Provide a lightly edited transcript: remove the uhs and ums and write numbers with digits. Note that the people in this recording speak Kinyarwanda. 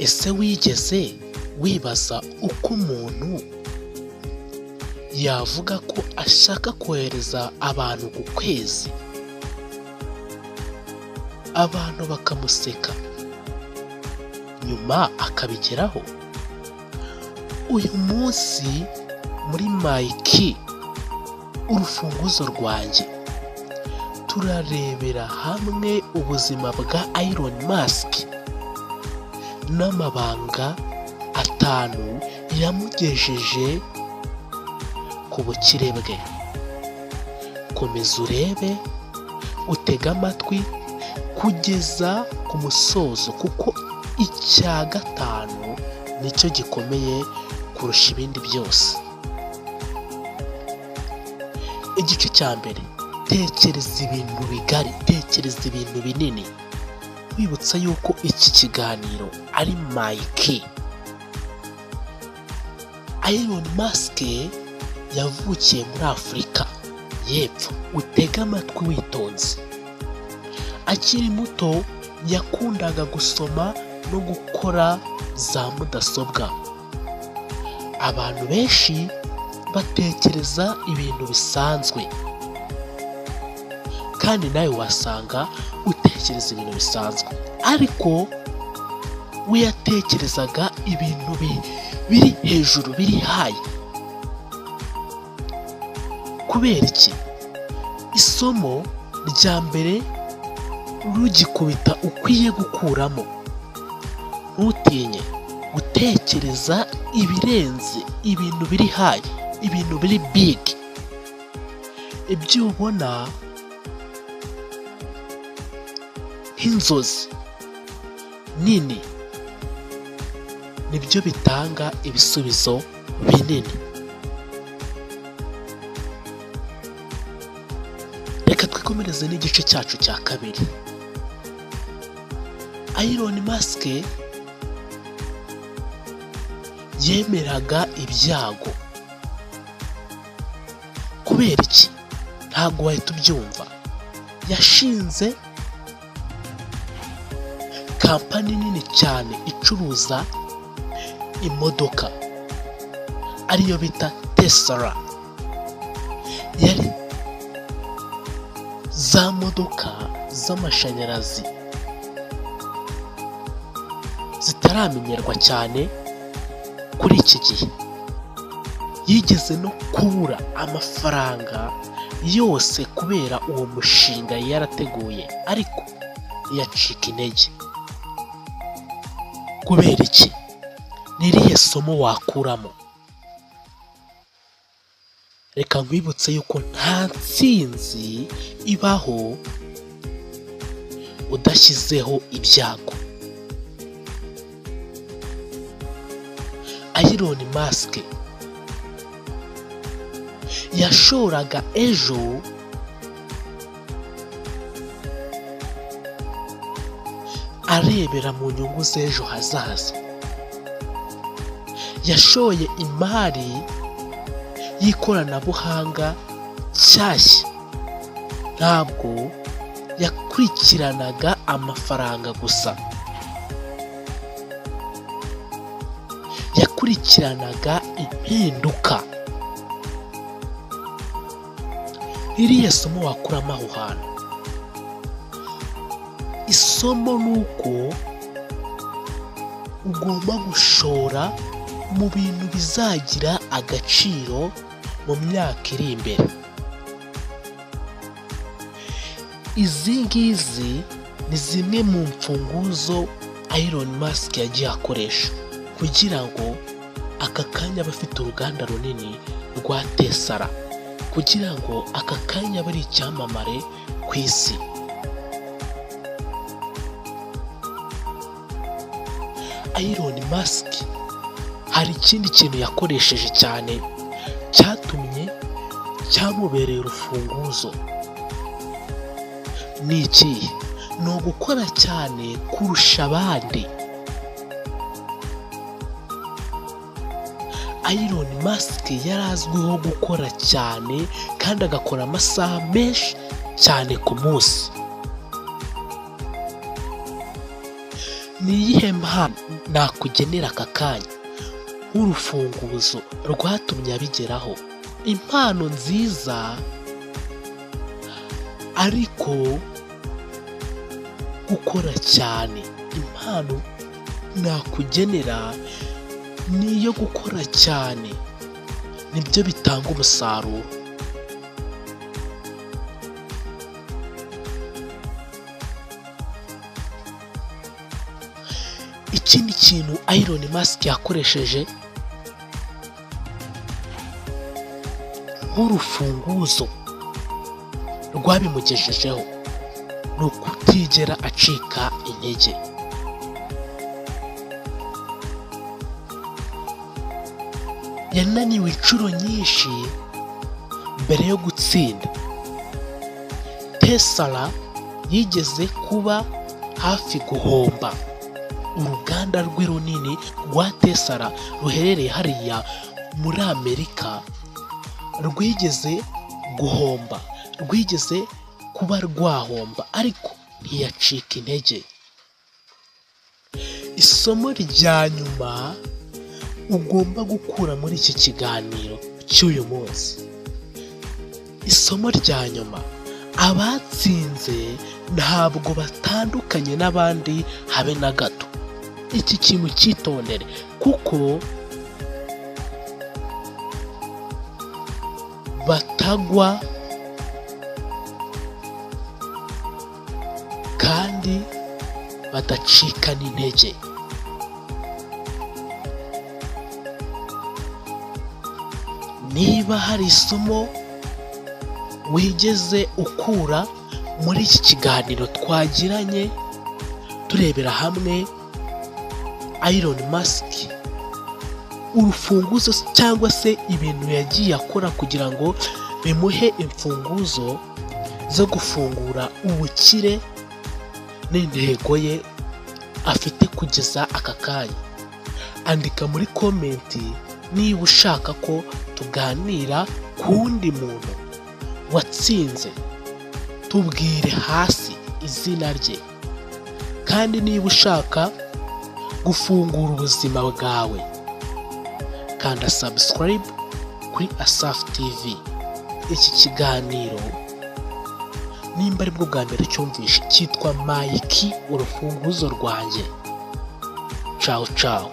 Ese wigeze wibaza uko umuntu yavuga ko ashaka kohereza abantu ku kwezi, abantu bakamuseka, nyuma akabigeraho? Uyu munsi muri My Key, urufunguzo rwanjye, turarebera hamwe ubuzima bwa Elon Musk n'amabanga 5 yamugejeje ku bukire bwe. Komeza urebe, utege amatwi kugeza ku musozo, kuko icya 5 nicyo gikomeye kurusha ibindi byose. Igice cya mbere, tekereza ibintu bigari, tekereza ibintu binini. Wibutsa yuko iki kiganiro ari My Key. Elon Musk yavukiye muri Afurika y'Epfo. Utege amatwi witonze. Akiri muto yakundaga gusoma no gukora za mudasobwa. Abantu benshi batekereza ibintu bisanzwe, kandi nawe wasanga utekereza ibintu bisanzwe, ariko we yatekerezaga ibintu biri hejuru, biri high. Kubera iki? Isomo rya mbere rugikubita ukwiye gukuramo: ntutinye gutekereza ibirenze, ibintu biri high, ibintu biri big. Ibyo ubona nk'inzozi nini nibyo bitanga ibisubizo binini. Reka twikomereze n'igice cyacu cya kabiri. Elon Musk yemeraga ibyago. Kubera iki? Ntabwo wahita ubyumva. Yashinze kampani nini cyane icuruza imodoka, ariyo bita Tesla. Yari za modoka z'amashanyarazi zitaramenyerwa cyane kuri iki gihe. Yigeze no kubura amafaranga yose kubera uwo mushinga yarateguye, ariko ntiyacika intege. Kubera iki? Ni irihe somo wakuramo? Reka nkwibutse yuko nta ntsinzi ibaho udashyizeho ibyago. Elon Musk yashoraga ejo arebera mu nyungu z'ejo hazaza. Yashoye imari y'ikoranabuhanga nshyashya. Ntabwo yakurikiranaga amafaranga gusa, yakurikiranaga impinduka. Iriya somo wakuramo aho hantu, isomo ni uko ugomba gushora mu bintu bizagira agaciro mu myaka iri imbere. Izi ngizi ni zimwe mu mfunguzo Elon Musk yagiye akoresha kugira ngo aka kanya abe afite uruganda runini rwa Tesla, kugira ngo aka kanya abe ari icyamamare ku isi. Elon Musk hari ikindi kintu yakoresheje cyane cyatumye cyamubereye urufunguzo. Ni ikihe? Ni ugukora cyane kurusha abandi. Elon Musk yari azwiho gukora cyane kandi agakora amasaha menshi cyane ku munsi. Ni iyihe nakugenera aka kanya nk'urufunguzo rwatumye abigeraho, impano nziza ariko gukora cyane. Impano nakugenera ni iyo gukora cyane, nibyo bitanga umusaruro. Ikindi kintu Elon Musk yakoresheje nk'urufunguzo rwabimugejejeho ni ukutigera acika intege. Yananiwe inshuro nyinshi mbere yo gutsinda. Tesla yigeze kuba hafi guhomba. Uruganda rwe runini rwa Tesla ruherereye hariya muri Amerika rwigeze guhomba, rwigeze kuba rwahomba, ariko ntiyacika intege. Isomo rya nyuma ugomba gukura muri iki kiganiro cy'uyu munsi, isomo rya nyuma, abatsinze ntabwo batandukanye n'abandi habe na gato. Iki kintu cyitondere, kuko batagwa kandi badacika n'intege. Niba hari isomo wigeze ukura muri iki kiganiro twagiranye turebera hamwe Elon Musk, urufunguzo cyangwa se ibintu yagiye akora kugira ngo bimuhe imfunguzo zo gufungura ubukire n'intego ye afite kugeza aka kanya, andika muri comment niba ushaka ko tuganira ku wundi muntu watsinze, tubwire hasi izina rye. Kandi niba ushaka gufungura ubuzima bwawe, kanda subscribe kuri Asafu TV. Iki kiganiro nimba aribwo bwa mbere cyumvishe, cyitwa Mayiki, urufunguzo rwanjye. Cawu cawu.